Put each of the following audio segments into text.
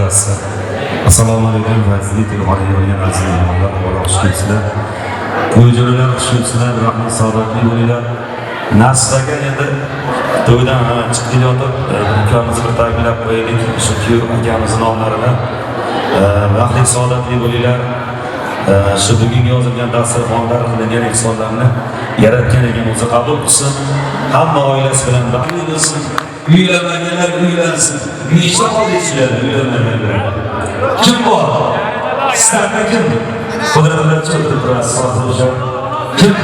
To'rasi. Assalomu alaykum, fayzli telefon yo'lgan aziz mehmonlar, avvalo xush kelibsizlar. To'y jo'ralar, xush kelibsizlar, rahmat, saodatli bo'linglar. Nasib aka, endi to'ydan chiqib kelayotib, ukamizni bir tabriklab qo'yaylik, shu kuyov akamizni nomlarini. Baxtli, saodatli bo'linglar. Shu bugungi yozilgan dasturxonlar, qilingan ehsonlarni yaratgan ekan o'zi qabul qilsin. Hamma oilasi bilan baxtli bo'lsin. Uylanmaganlar uylansin. Nechta qoldi ichlarida uylanmaganlar? Kim bor? Startda kim? Qudratlar chiqib turasiz hozir o'sha. Kim?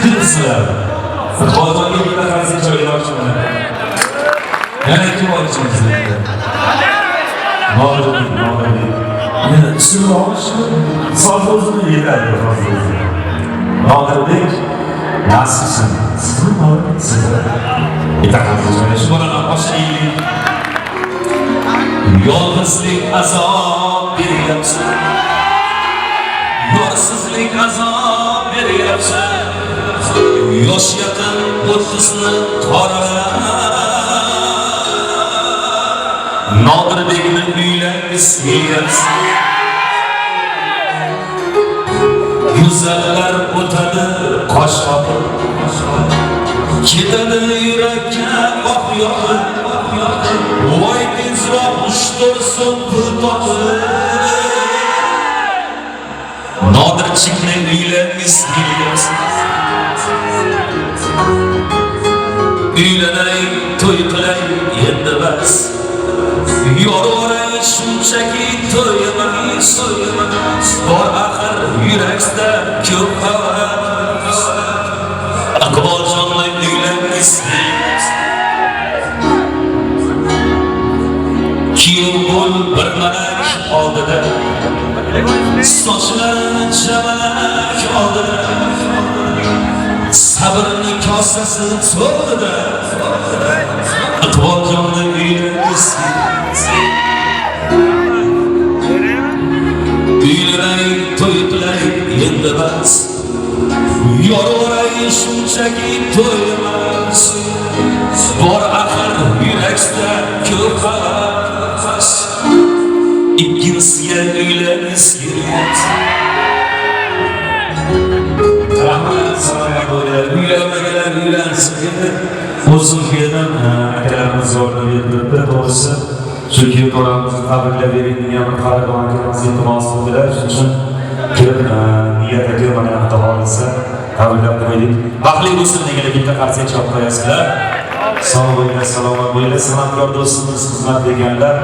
Kimsizlar? Hozirgi bitta qarshi joylamoqchiman. Yana kim bor ichimizda? Nodirbek, Nodirbek. Endi ismini olishni soz o'zini yetadi hozir o'zi. Nodirbek, nasibsin. Sizmi, Nodirbek? Siz. Bitta qarshi joy. Shu bolani oshlaylik. Yolg'izlik azob beryapti, yorsizlik azob beryapti. Yosh yaqin 30ni qoralab, Nodirbekni uylangis kelyapti. Go'zallar o'tadi qosh qopib, ketadi yurakka oq yoqib. Voy, tezroq 3-4 so'm pul topib, Nodirchikni uylangis kelyapti. Uylanay, to'y qilay endi bas. Yorvoray, shunchaki to'y emas. Bor axir yurakda ko'p havas. Iqboljonni uylangis kelyapti. Kiyov bo'l bir malak oldida, sochlari chamalak oldida, sabrni kosasi to'ldida. Iqboljonni uylangis. Uylanay, to'y qilay endi bas. Yorvoray, shunchaki to'y emas. Bor axir yurakda ko'p havas. Ikkinchisiga uylangis kelyapti. Rahmat, salomat bo'linglar. Uylanmaganlar uylansin. Endi o'zim keldim, akalarimiz yordam berdi. To'g'risi, shu kuyov to'ramizni tabriklab bering degan bir qadrdon akamiz iltimos qildilar. Shuning uchun kelib, niyat aka, mana, xudo xohlasa, tabriklab qo'ydik. Baxtli bo'lsin deganlar bitta qarsak chalib qo'yasizlar. Sog' bo'linglar, salomat bo'linglar. San'atkor do'stimiz xizmat qilganlar.